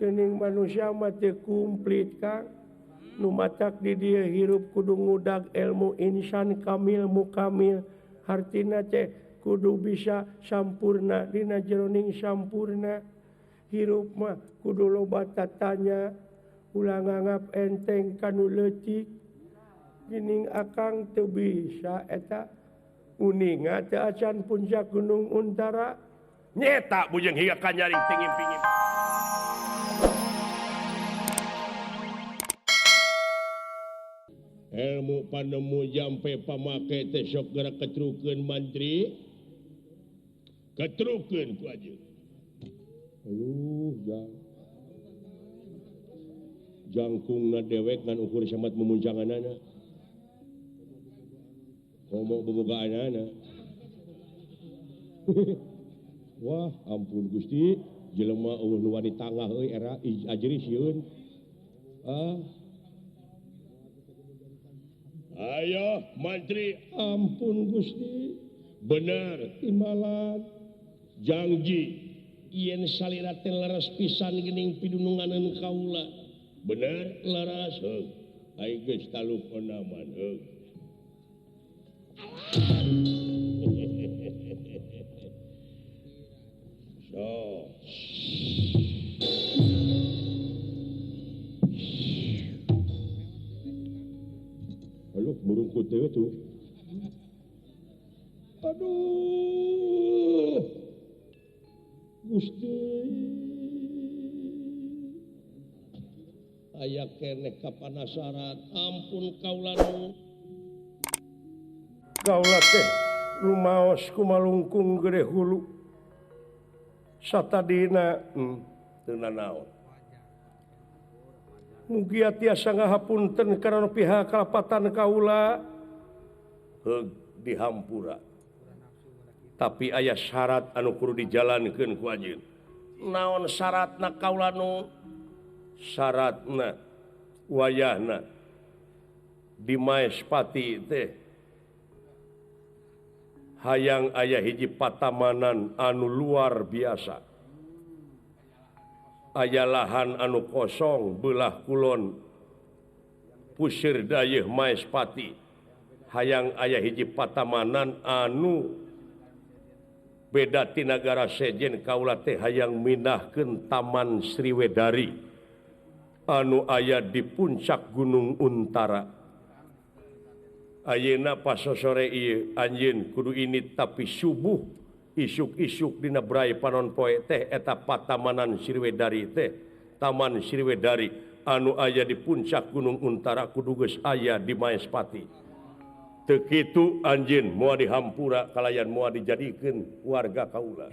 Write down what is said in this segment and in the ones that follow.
Geuning manusia mah teu kumplit Kang. Nu matak di dieu hirup kudu ngudag ilmu insan kamil mukamil. Hartina teh kudu bisa sampurna dina jeroning sampurna. Hirup mah kudu loba tatanya, ulah nganggap enteng kanu leutik. Geuning akang teu bisa eta uninga teu acan puncak Gunung Untara. Nyeta bujeng higa kanyaring tingim-pingim. Ilmu panemu jampe pamake teh sok geura ketrukeun mantri. Ketrukeun ku ajeun. Aduh, jang. Jangkungna dewek ngan ukur samat memuncanganana. Komo bobogaanana. Wah, ampun Gusti, jelema eueuh nu wani tangah euy era ajri sieun. Ah. Ayo, mantri, ampun Gusti. Bener, timbalan janji yen salira teh leres pisan geuning pidununganeun kaula. Bener leres heuh. Ai geus talupona man heuh. So. Aduh, murungkut deui tuh. Aduh. Gusti. Aya keneh kapanasaran, ampun kaula nu. Kaula teh rumaos kumalungkung gede hulu. Satadina teu nanaon. Mugia tiasa ngahapunten karena pihak kalapatan kaula heug dihampura. Tapi aya syarat anu kudu dijalankeun ku anjeun. Naon syaratna kaula nu? Syaratna wayahna di Maespati teh hayang aya hiji patamanan anu luar biasa. Aya lahan anu kosong belah kulon pusir dayeuh Maespati. Hayang aya hiji patamanan anu beda ti nagara sejen kaula teh hayang mindahkeun Taman Sriwedari anu aya di puncak Gunung Untara. Ayeuna pasosore ieu anjeun kudu ini tapi subuh isuk-isuk dina brai panon poe teh eta patamanan Sriwedari teh Taman Sriwedari anu aya di puncak Gunung Untara kudu geus aya di Maespati. Teu kitu anjeun moal dihampura kalayan moal dijadikeun warga kaula.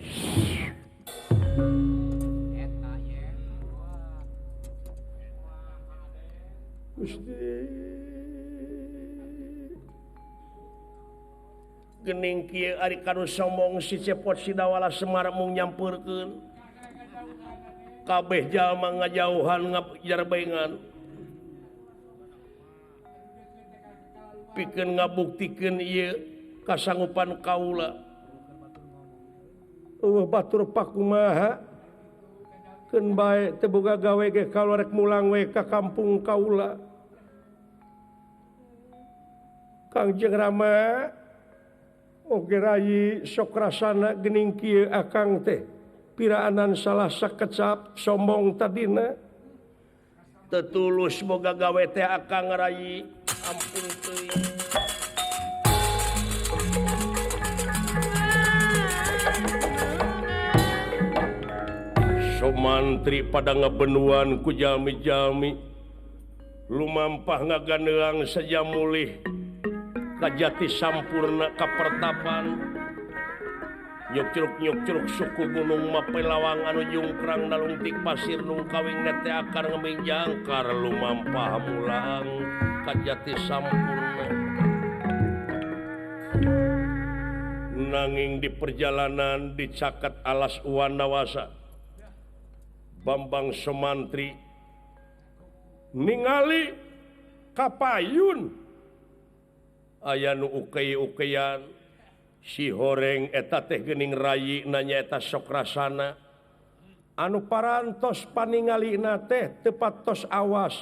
Gusti gening kieu ari kanu sombong si Cepot Sidawala Semar mung nyampeurkeun kabeh jalma ngajauhan ngajarbengan pikeun ngabuktikeun ieu kasanggupan kaula. Eueuh batur pakumaha keun bae teu boga gawe ge kaula rek mulang we ka kampung kaula. Kangjeng Rama oge rayi sok rasana geuning kieu akang teh piraanan salah sakecap sombong tadina. Teu tulus boga gawe teh akang rayi, ampun teuing. Somantri pada ngabenuan ku jalmi-jalmi lumampah ngaganeang saja mulih kajati sampurna kapertapan nyukcruk-nyukcruk suku gunung mapelawang anu jungkrang nalungtik pasir nung kawing nete akar ngeming jangkar lumampah mulang kajati sampurna. Nanging di perjalanan dicaket alas Wanawasa Bambang Somantri ningali kapayun aya nu ukey-ukeyan si horeng eta teh geuning rayi nanya eta sok rasana Anu parantos paningalina teh teu patos awas.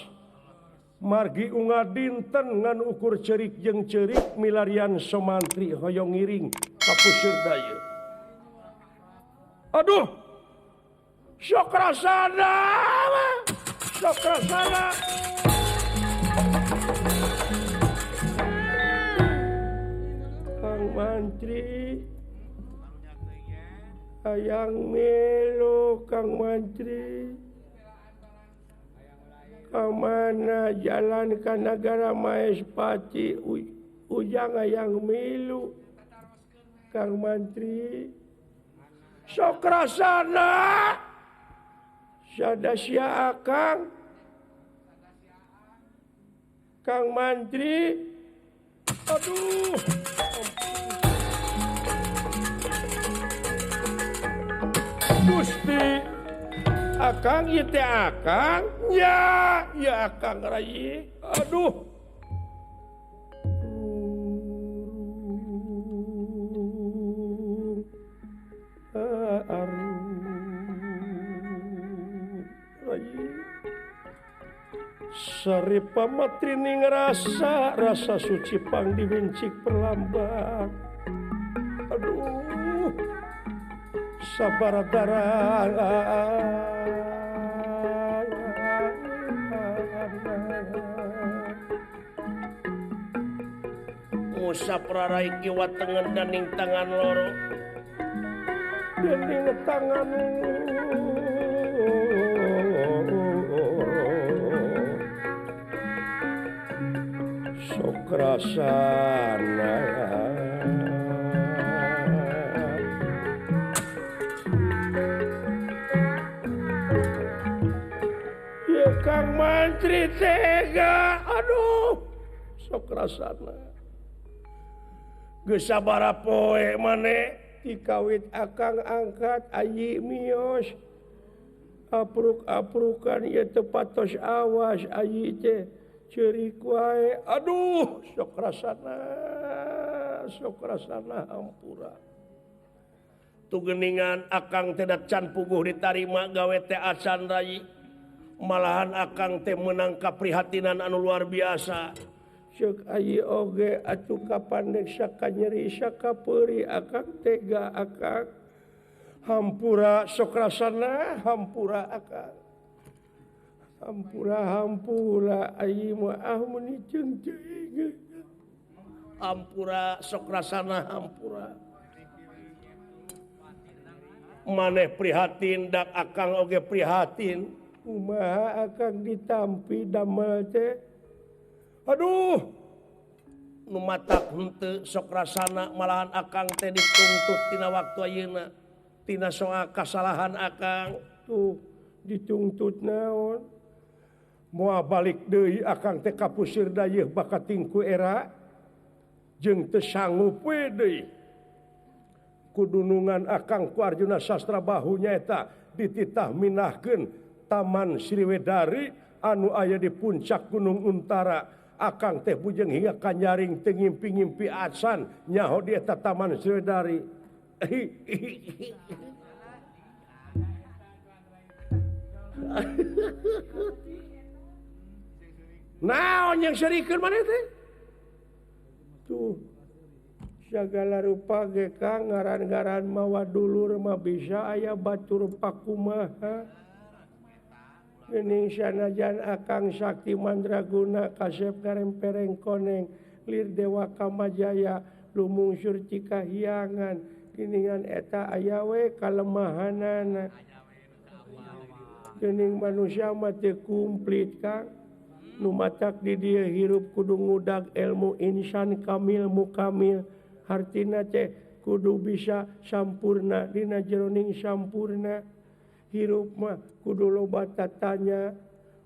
Margi unggal dinten ngan ukur ceurik jeung ceurik milarian somantri hoyong ngiring ka puseur daya. Aduh. Sok rasana. Sok rasana. Kang Mantri hayang melu Kang Mantri kamana jalan ka nagara Maespati ujang hayang milu Kang Mantri sok rasana sada sia akang Kang Mantri aduh Gusti akang ieu teh akang nya ya akang rai aduh Sari pamatrining rasa rasa suci pang diwincik perlambat aduh sabar darah Musa prarai kiwa tengen daning tangan loro dening tangan sok rasana ya Kang Mantri tega aduh sok rasana geus sabaraha poe maneh dikawit akang angkat ayi mios apruk-aprukan ieu teu patos awas ayi teh ceurik wae aduh sok rasana hampura tu geuningan akang teh da can puguh ditarima gawe teh acan rai malahan akang teh meunang kaprihatinan anu luar biasa Ceuk ayi oge atuh kapan dek sakanyeri sakapeuri akang tega akang hampura sok rasana hampura akang hampura hampura ayi mah ah meuni ceung teuing hampura sok rasana hampura maneh prihatin dak akang oge prihatin kumaha akang ditampi damel teh aduh nu matak henteu sok rasana malahan akang teh dituntut tina waktu ayeuna tina soal kasalahan akang tuh dituntut naon moal balik deui akang teh ka puseur dayeuh bakating ku era jeung teu sanggup we deui kudunungan akang ku Arjuna Sastra Bahu nyaeta dititah minahkeun Taman Sriwedari anu aya di puncak Gunung Untara akang teh bujeng hingga kanyaring teu ngimpi-ngimpi acan nyaho di eta Taman Sriwedari. Naon yang serikeun maneh teh? Tuh sagala rupa ge Kang ngaran-ngaran mawa dulur mah bisa aya batur pakumaha. Geuning sanajan akang sakti mandraguna kasep ngarempereng koneng lir dewa kamajaya lumungsur cikahiangan geuningan eta aya we kalemahanana. Geuning manusia mah teu kumplit Kang nu matak di dieu hirup kudu ngudag ilmu insan kamil mukamil hartina teh kudu bisa sampurna dina jeroning sampurna hirup mah kudu loba tatanya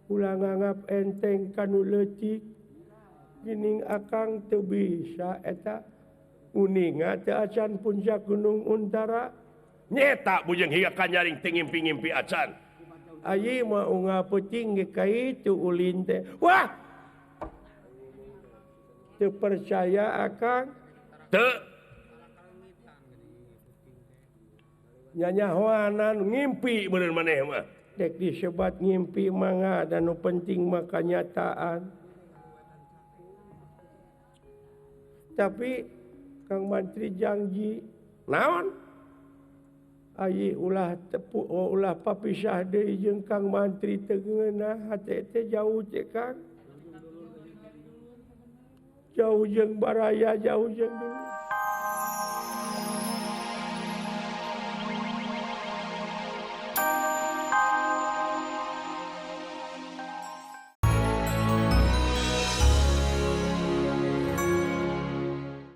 ulah nganggap enteng kanu leutik geuning akang teu bisa eta uninga teu acan puncak Gunung Untara nyeta bujeng hingga kanyaring teu ngimpi-ngimpi acan ayi mah unggal peuting ge ka itu ulin teh wah teu percaya akang teu Nyanyahoanan ngimpi bener maneh mah. Dek disebat ngimpi mangga dan nu penting mah kanyataan. Tapi Kang Mantri janji naon? Ayi ulah tepu oh, ulah papisah deui jeung Kang Mantri teu ngeunah hate teh jauh cek Kang. Jauh jeung baraya jauh jeung dulu.